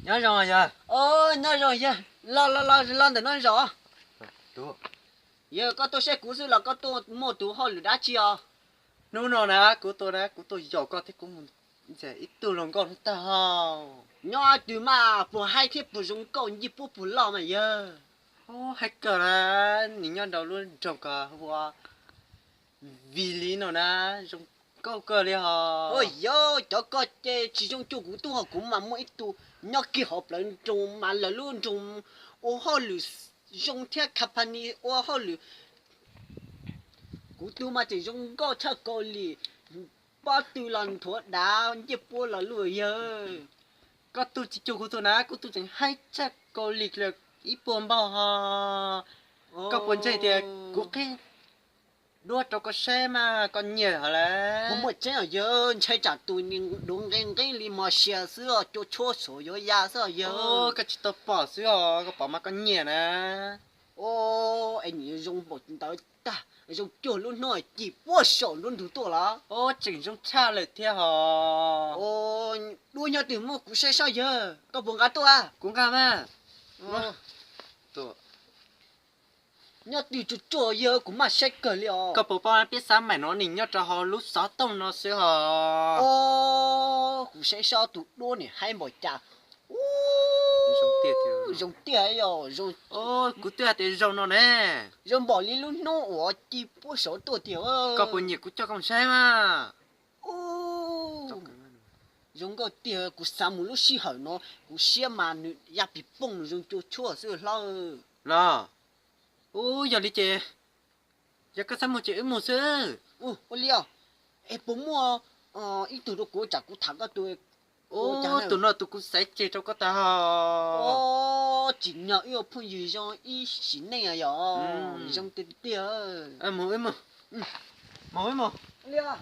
Nyob zoo yog. Nyob zoo yog, los los los los ntawm no zos. Yog koj tuaj saib kuv xwb los koj tuaj muaj tus hauj lwm dab tsi os? Hnub no na kuv tuaj na kuv tuaj yaum koj thiab kuv mus ntxias ib tug hluas nkauj hnub tag hau. Nyob twg mas puas haib thiab puas zoo nkauj ncej puab puas loj mas yawg? Haib kawg na, nws nyob rau lub nroog ko hu ua Vim Li no na, zoo nkauj kawg li hos. Yog cov ko ces tsis zoo cuag kuv tug hos kuv mas muaj ib tug nyob kiag hauv plawv nroog mas lawv lub nroog ua hauj lwm zoo thiab company ua hauj lwm. Kuv tug mas tseem zoo nkauj tshaj Kaus Lim, pob tw los nthuav dav ncej puab los luaj yawg. Koj tug tsis cuag kuv tug na, kuv tug tseem haib tshaj Kaus Lim ib puas npaug hos. Koj puas ntseeg tias kuv qhib duab rau koj saib mas koj nyiam hos lawm? Kuv muaj tseeb os yawg, ntshai tsam tus duav nqi nqeeb li mos sia xwb os, cua tshuab saum yuav ya xwb os yawg. Koj tsis tau pom xwb os, koj pom mas koj nyiam na. Es nws zoo npaum ntawd tag, zoo cuag lub hnub ci puab saum nruab ntug tuaj los? Tseem zoo tshaj lawm thiab hos. Duab nyob twg muab kuv saib saib yawg, koj puas nqa tuaj? Kuv nqa mas. Nyob twg tsuag tsuag yawg, kuv maj saib kawg li os. Koj puas paub peb xab maim no nws nyob rau hauv lub xov tooj no xwb hos. Kuv saib saib tus duab nim haib npaum cas. Zoo tiag, kuv twb hais tias zoo no ne. Zoo npaum li lub hnub uas ci puab saud tuaj tiag. Koj puas nyiam kuv coj koj mus saib mas? Zoo nkauj tiag, kuv xav mus lub sij hawm no, kuv siab mas nws ya pis pooj nws zoo cua tshuaj xwb hlob. Los, ub, yog li ces yog koj xav mus ces wb mus xwb. Ua li os. Es puas muaj ib tug rau kuv tsam kuv tham koj tus? Tus no tus kuv xaiv tseg rau koj tag hos. Tsim nyog wb ua phooj ywg zoo ib sim neej yom. Zoo tiag tiag. Mus wb mus. Mus wb mus. Ua li os.